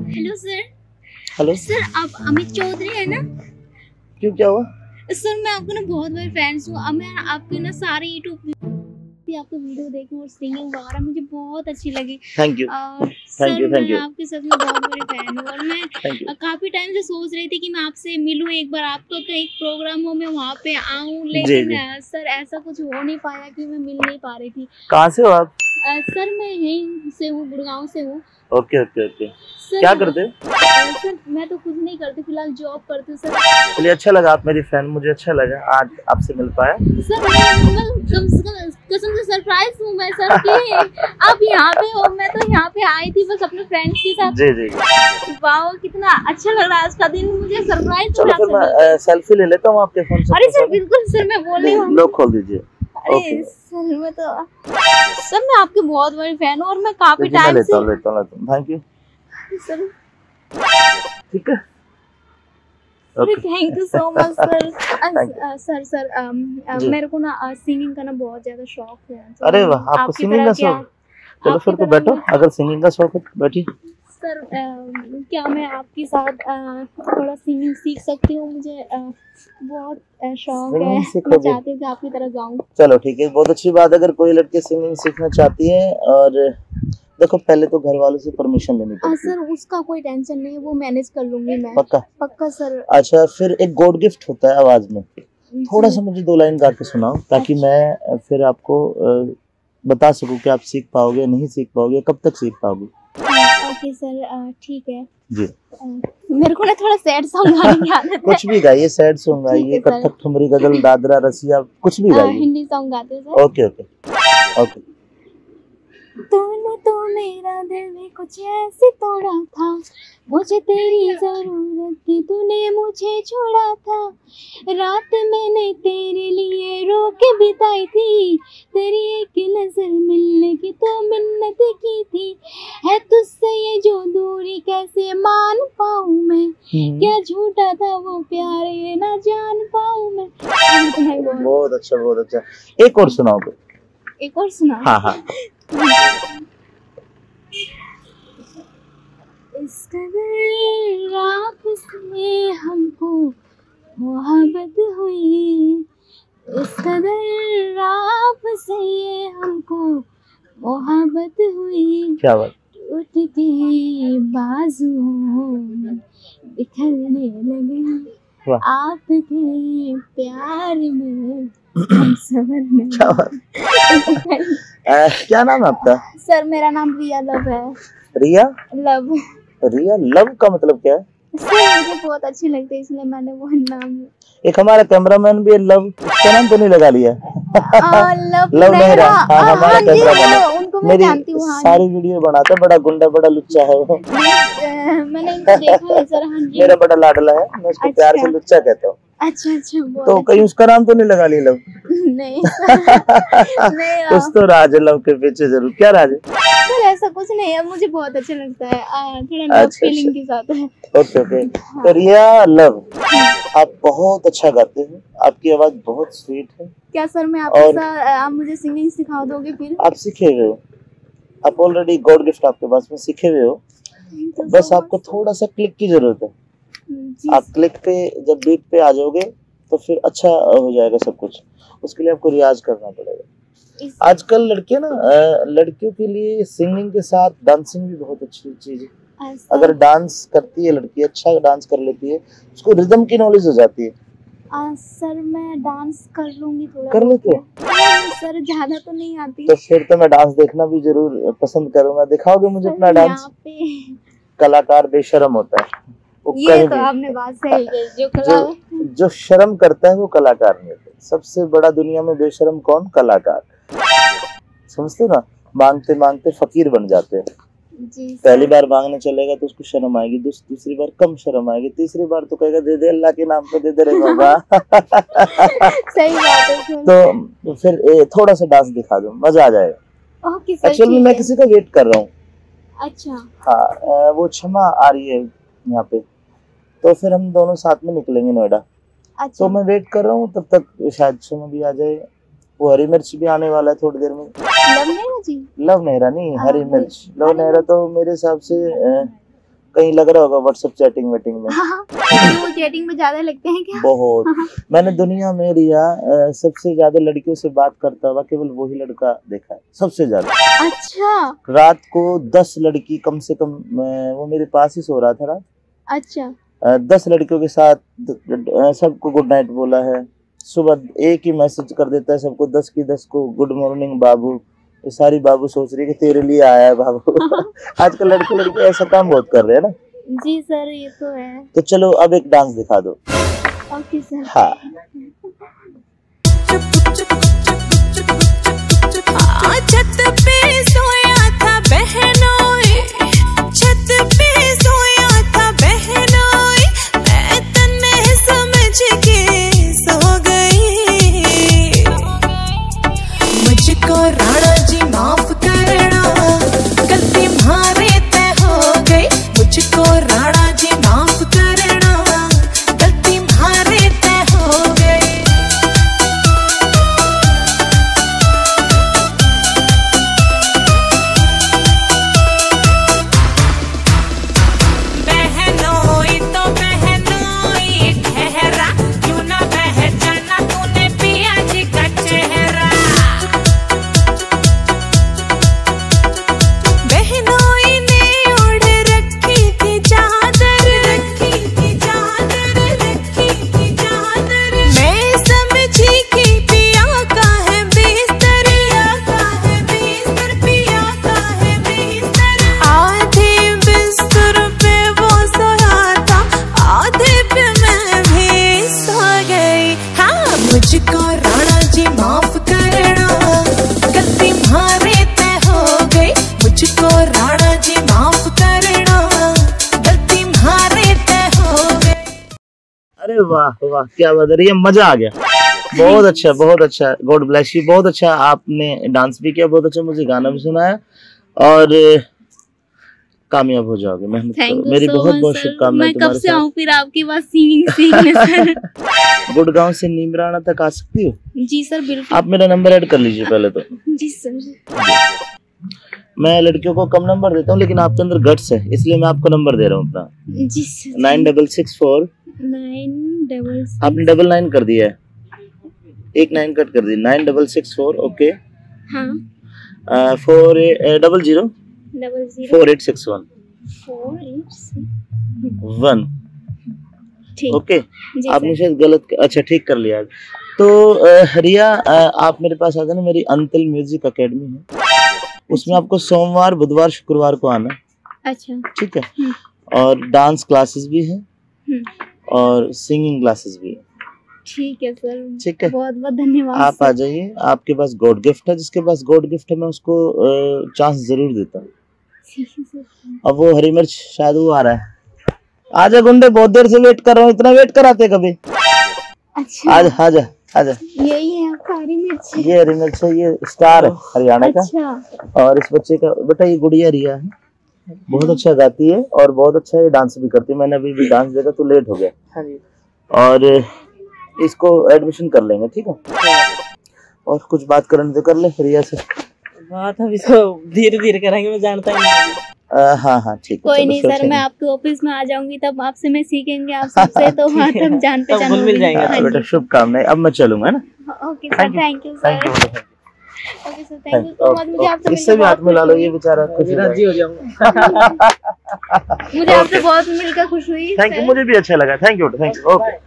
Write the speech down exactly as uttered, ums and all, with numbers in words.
Hello sir. Hello. Sir, आप अमित चौधरी है ना? क्यों, क्या हुआ? सर, मैं आपको ना बहुत बड़े फैन हूँ। अब मैं आपके ना सारे यूट्यूब भी आपको वीडियो देखी हूँ और सिंगिंग वगैरह मुझे बहुत अच्छी लगी। Thank you. और सर, मैं आपके सच में बहुत बड़ी फैन हूँ और मैं काफी टाइम से सोच रही थी कि मैं आपसे मिलूं एक बार, आपको कहीं प्रोग्राम हो, मैं वहाँ पे आऊँ, लेकिन सर, ऐसा कुछ हो नहीं पाया कि मैं मिल नहीं पा रही थी। कहाँ से हो आप? सर, मैं यहीं से हूँ, गुड़गांव से हूँ। Okay, okay, okay. सर, क्या करते हो? सर, मैं तो कुछ नहीं करती, फिलहाल जॉब करती हूँ सर। चलिए, अच्छा लगा आप मेरी फैन, मुझे अच्छा लगा आज आपसे मिल पाया। सर, मैं, मैं कम से कम कसम से सरप्राइज हूँ मैं सर कि आप यहाँ पे हो। मैं तो यहाँ पे आई थी बस अपने फ्रेंड्स के साथ। जी, जी। वाओ, कितना अच्छा लग रहा है आज का दिन, मुझे सरप्राइज। चलो फिर मैं सेल्फी ले लेता हूँ आपके फोन से। अरे सर, बिल्कुल सर, मैं बोल रही हूँ। लॉक खोल दीजिए। अरे सर, मैं तो, सर, मैं आपकी बहुत बड़ी फैन हूँ और मैं काफी टाइम से लेता हूँ, लेता हूँ। Thank you sir. ठीक है। अरे thank you so much sir. Sir sir, मेरे को ना सिंगिंग का ना बहुत ज्यादा शौक है। अरे वाह, आपको सिंगिंग का शौक? चलो फिर तो बैठो, अगर सिंगिंग का शौक है तो बैठिए। सर, क्या मैं आपके साथ थोड़ा सिंगिंग सीख सकती हूँ? मुझे बहुत शौक है, मैं चाहती हूँ कि आपकी तरह गाऊं। चलो ठीक है, बहुत अच्छी बात। अगर कोई लड़की सिंगिंग सीखना चाहती है, और देखो, पहले तो घर वालों से परमिशन लेनी पड़ती है। सर, उसका कोई टेंशन नहीं है, वो मैनेज कर लूंगी मैं। पक्का? पक्का सर। अच्छा, फिर एक गॉड गिफ्ट होता है आवाज में, थोड़ा सा मुझे दो लाइन गा के सुनाओ, ताकि मैं फिर आपको बता सकूं कि आप सीख पाओगे या नहीं सीख पाओगे, कब तक सीख पाओगे। ओके सर, ठीक है। जी। मेरे को ना थोड़ा सैड सॉन्ग गाने की आदत है। कुछ भी गाइए, सैड सॉन्ग गाइए, कथक, ठुमरी, गजल, दादरा, रसिया, कुछ भी गाइए। हिंदी सॉन्ग गाते हैं सर। Okay, okay, okay. तूने तो मेरा दिल भी कुछ ऐसे तोड़ा था, मुझे तेरी जरूरत थी, तूने मुझे छोड़ा था। रात मैंने तेरे लिए रो के बिताई थी, तेरी एक नजर मिलने की तो मिन्नत की थी। है तुझसे ये जो दूरी कैसे मान पाऊं मैं, क्या झूठा था वो प्यार ये ना जान पाऊं मैं। बहुत अच्छा, बहुत अच्छा। एक और सुनाओ। एक और सुना। हाँ, हाँ। इस कदर आपसे हमको मोहब्बत हुई, इस कदर आपसे हमको मोहब्बत हुई। क्या बात। टूट के बाजुओं में बिखरने लगे। वाह। आपके प्यार में हम सवर नहीं। क्या बात। अ, क्या नाम है आपका? सर, मेरा नाम रिया लव है। रिया? लव। रिया लव का मतलब क्या है? सर, मुझे बहुत अच्छी लगती है, इसलिए मैंने वो नाम। एक हमारा कैमरामैन भी है लव, उसका नाम तो नहीं लगा लिया? लव मेहरा। हाँ, हमारा कैमरामैन है। उनको मैं जानती हूँ, हाँ। सारी वीडियो बनाता है, बड़ा गुंडा, बड़ा लुच्चा है वो। मैंने इनको देखा है सर, हाँ जी। मेरा बड़ा लाडला है, मैं उसको प्यार से लुच्चा कहता हूँ। अच्छा, अच्छा। तो कहीं उसका नाम तो नहीं लगा लिया लव? नहीं। नहीं, कुछ तो राज है लव के पीछे जरूर। क्या राज है? सर, ऐसा कुछ नहीं है, मुझे बहुत अच्छा लगता है, थोड़ा लव फीलिंग के साथ है। Okay, okay. तो रिया लव, आप बहुत अच्छा गाते हो, आपकी आवाज बहुत स्वीट है। क्या सर, मैं आपके साथ, आप मुझे सिंगिंग सिखा दोगे फिर? आप सीखे हुए हो, आप ऑलरेडी गॉड गिफ्ट आपके पास में सीखे हुए हो। बस आपको थोड़ा सा क्लिक की जरूरत है। आप क्लिक पे, जब बीट पे आ जाओगे तो फिर अच्छा हो जाएगा सब कुछ। उसके लिए आपको रियाज करना पड़ेगा। आजकल लड़कियां ना, लड़कियों के लिए सिंगिंग के साथ डांसिंग भी बहुत अच्छी चीज है। अगर डांस करती है लड़की, अच्छा डांस कर लेती है, उसको रिदम की नॉलेज हो जाती है। सर, मैं डांस कर लूंगी थोड़ा। कर लेते हो? सर, ज्यादा तो नहीं आती। तो फिर तो मैं डांस देखना भी जरूर पसंद करूंगा। दिखाओगे मुझे अपना डांस? कलाकार बेशरम होता है। ये तो आपने बात सही कही। जो, जो शर्म करता है वो कलाकार नहीं होता। सबसे बड़ा दुनिया में बेशरम कौन? कलाकार। समझते हो ना? मांगते मांगते फकीर बन जाते हैं। पहली बार मांगने चलेगा तो उसको शर्म आएगी, दूसरी बार कम शर्म आएगी, तीसरी बार तो कहेगा, दे दे, अल्लाह के नाम पे दे दे रे बाबा। सही बात है। तो फिर थोड़ा सा डांस दिखा दो, मजा आ जाएगा। ओके सर, एक्चुअली मैं किसी का वेट कर रहा हूँ। अच्छा। हाँ, वो छमा आ रही है यहाँ पे, तो फिर हम दोनों साथ में निकलेंगे नोएडा। अच्छा। तो मैं वेट कर रहा हूँ, तब तक शायद छमा भी आ जाए। वो हरी मिर्च भी आने वाला है थोड़ी देर में। लव नेहरा जी? लव नेहरा नहीं, हरी मिर्च। लव नेहरा तो मेरे हिसाब से, अ, कहीं लग रहा होगा WhatsApp चैटिंग वेटिंग में। हाँ, वो चैटिंग में ज्यादा लगते हैं क्या? बहुत। मैंने दुनिया में, रिया, अ, सबसे ज्यादा लड़कियों से बात करता हुआ केवल वही लड़का देखा है, सबसे ज्यादा। अच्छा। रात को दस लड़की कम से कम, अ, वो मेरे पास ही सो रहा था रात। अच्छा। अ, दस लड़कियों के साथ द-, अ, सबको गुड नाइट बोला है। सुबह एक ही मैसेज कर देता है सबको, दस की दस को, "गुड मॉर्निंग बाबू।" ये सारी बाबू सोच रही है कि तेरे लिए आया है बाबू। आजकल लड़के लड़के ऐसा काम बहुत कर रहे हैं ना। जी सर, ये तो है। तो चलो अब एक डांस दिखा दो। Okay sir. हाँ। छत पे सोया था बहनोई, छत पे सोया था बहनोई, मैं तन्ने समझ के सो गई। मुझको राणा जी माफ करना, गलती म्हारे ते हो गई। मुझको राणा जी माफ करना, गलती म्हारे ते हो गई। बहनोई तो बहनोई ठहरा, क्यों ना पहचाना तूने पिया जी का चेहरा। बहनोई ने ओढ़ रखी थी चादर, रखी थी चादर, रखी थी चादर। मैं समझी कि पिया का है बिस्तर, पिया का है बिस्तर, पिया का है बिस्तर। आधे बिस्तर पे वो सोया था, आधे पे मैं भी सो गई। हाँ, मुझको राणा जी माफ करना, गलती म्हारे ते हो गई। मुझको राणा जी माफ करना, गलती म्हारे ते हो गई। अरे वाह वाह, क्या बात है, ये मजा आ गया। बहुत अच्छा, बहुत अच्छा, God bless you। बहुत अच्छा, आपने डांस भी किया, बहुत अच्छा मुझे गाना भी सुनाया और कामयाब हो जाओगे, मेहनत करो। मेरी बहुत बहुत शुभकामनाएं। मैं कब से आऊँ फिर आपके पास सिंगिंग सीखने सर? गुड़गांव से नीमराणा तक आ सकती हो? जी सर, बिल्कुल। आप मेरा नंबर ऐड कर लीजिए पहले तो। जी सर। मैं लड़कियों को कम नंबर देता हूँ, लेकिन आपके अंदर गट्स है, इसलिए मैं आपको नंबर दे रहा हूँ अपना। जी sir. Nine double six four. Nine double. आपने डबल नाइन कर दिया है, एक नाइन कट कर दी। Nine double six four, okay. हाँ। Four double zero. Double zero. Four eight six one. Four eight six one. ठीक। ओके। जी आपने सर। शायद गलत, अच्छा, ठीक कर लिया। तो अ, रिया, अ, आप मेरे पास आ जाना, मेरी अंतल म्यूजिक एकेडमी है, उसमें अच्छा। आपको सोमवार, बुधवार, शुक्रवार को आना। अच्छा। ठीक है। हम्म। और डांस क्लासेस भी है। हम्म। और सिंगिंग क्लासेस भी है। ठीक है सर। ठीक है। बहुत बहुत धन्यवाद आप सर। आ जाइए, आपके पास गॉड गिफ्ट है, जिसके पास गॉड गिफ्ट है मैं उसको चांस जरूर देता हूँ। ठीक है सर। अब वो हरी मिर्च शायद वो आ रहा है। आजा गुंडे, बहुत देर से वेट कर रहा हूँ। इतना वेट कराते कभी? अच्छा। आजा, आजा, आजा। यही है आपका हरी मिर्च? ये हरी मिर्च है, ये स्टार है हरियाणा का। अच्छा। और इस बच्चे का, बेटा, ये गुड़िया रिया है, बहुत अच्छा गाती है और बहुत अच्छा ये डांस भी करती है। मैंने अभी भी डांस देखा तो लेट हो गया। हाँ जी। और इसको एडमिशन कर लेंगे, ठीक है? और कुछ बात करने तो कर ले रिया से। बात हम इसको धीरे धीरे करेंगे, मैं जानता ही नहीं। अ, हाँ, हाँ, ठीक है, कोई चलो, नहीं sure, सर, ठीक मैं है। आपके ऑफिस में आ जाऊंगी, तब आपसे मैं सीखेंगे, आप सबसे, तो ठीक बात है। हम जान तब पहचान घुल मिल होगी। जाएंगे। हाँ, बेटा, शुभकामनाएं। अब मैं चलूंगा, है ना? Okay sir, thank you। Thank you, बेटा, thank you। Okay sir, thank you so much। मुझे आपसे इससे भी हाथ मिला लो, ये बेचारा खुश हो जाएगा। राजी हो जाऊंगा। मुझे आपसे बहुत मिलकर खुश हुई। Thank you, मुझे भी अच्छा लगा। Thank you, thank you। Okay.